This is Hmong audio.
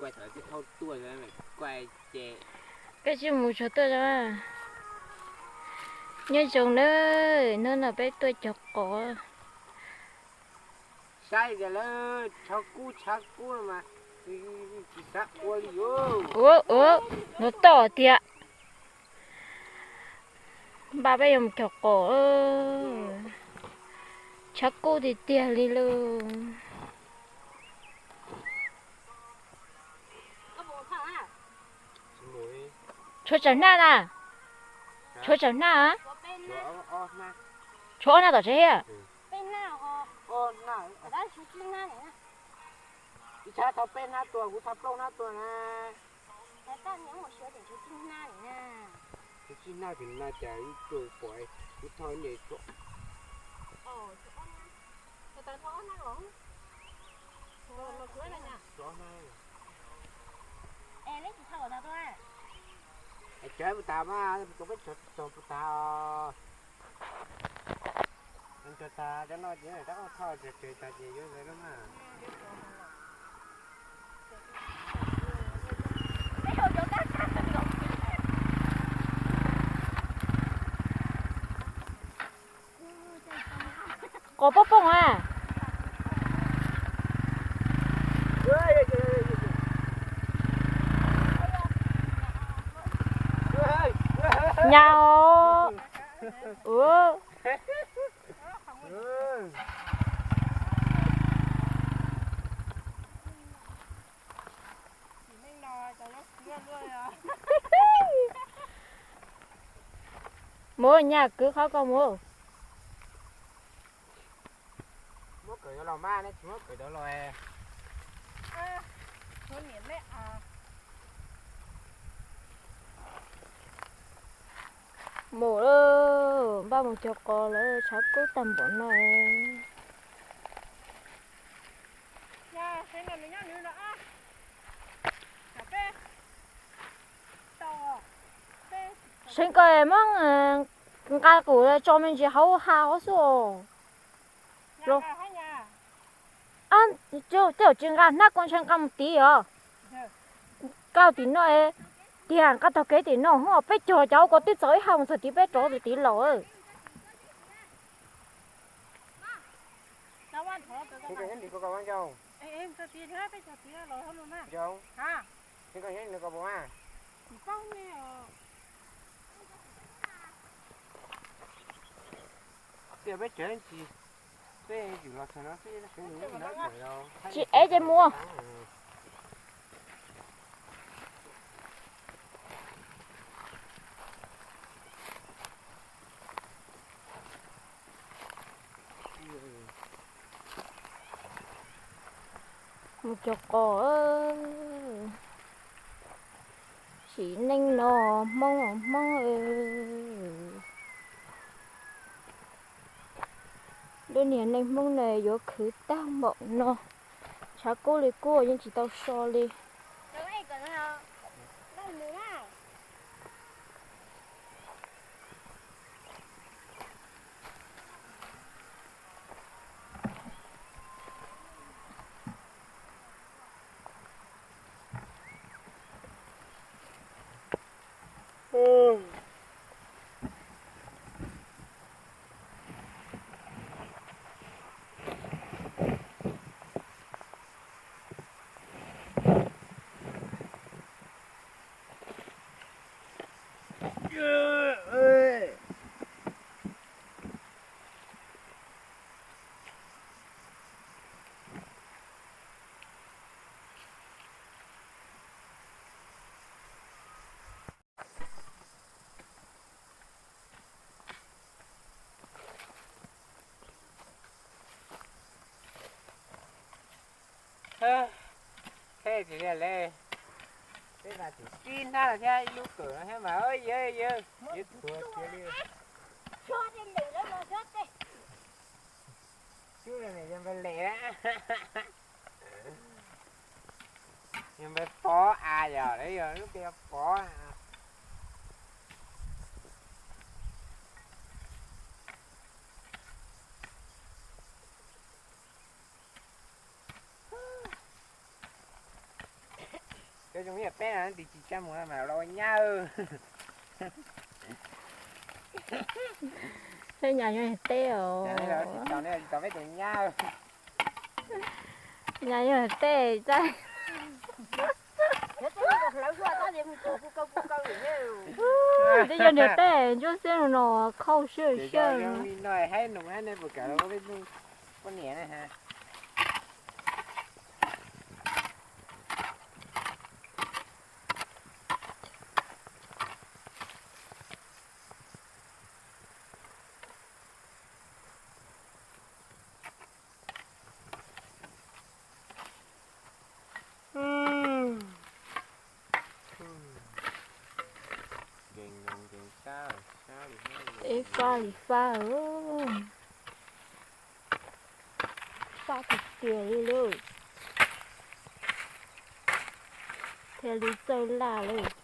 Peb tsis mus tsuag tuaj zoo. Nyob zoo nawb, hnub no peb tuaj cog qos. Saib tias lawv tshav kub tshav kub no mas tsis xav ua li. Ua ua, no toj tiag. Npaj peb yuav mus cog qos, tshav kub tiag tiag li lauj. Tshuav tsawg hnab na? Tshuav tsawg hnab? Tshuav ob hnab tom tsev thiab. Ib tshav thau peb hnab tuaj, kuv thau plaub hnab tuaj na. Tshuav tsib hnab ces no cas ib tuaj pom ib thau nce tshuav. Cov puas tas mas, tus peb cog puas tas. Cog tas cov no ces rov qab thau tseg tas ces yuav ntawd na mas. Qos poob poob a. Nyab os. Mus, nyab kwv qhov ko mus. Muab kawm los mas, nej tsis muab kawm los. Mus, npaj mus cog qos lawm, tshav kub tag npaum no. Seev ko muab nqa kuv tso me ntsis hauv ha hauv xwb os. Tej zaum tsis nqa hnab ko ntshe nqa mus tid os. Nqa tim no, tiag nqa taug kev tim no, peb cog cov ko twb txog ib ha mus txog tid peb rov tid los. Tsis ev ces mus. Mus cog qos. Sim neej no Hmoob Hmoob, lub niag neej Hmoob ne yuav khwv tag npaum no. Tshav kub li kub yeej tsis tau so li. Theb tsis liaj le, peb mas tseem sib hnab thiab ib lub kawm no thiab mas yawg yawg yuav tuag kiag li. Xub yog npawg Lem, yog npawg Pov a, yog lawv yog lub npe Pov. Cov zoo li peb no tis tsis tsa mus mas los ua nyab. Peb nyas yog teb os. Tsis tau, tsis tau peb tus nyab. Nyas yog teb tsa. Twb yog niam tej ntsuab xiab no khauj siab siab. Zoo li no haib nus hab nej puas kam poj niam na ha. Ib fab li fab, fab tiag tiag li lawm. Thiaj li txawj laj lawm.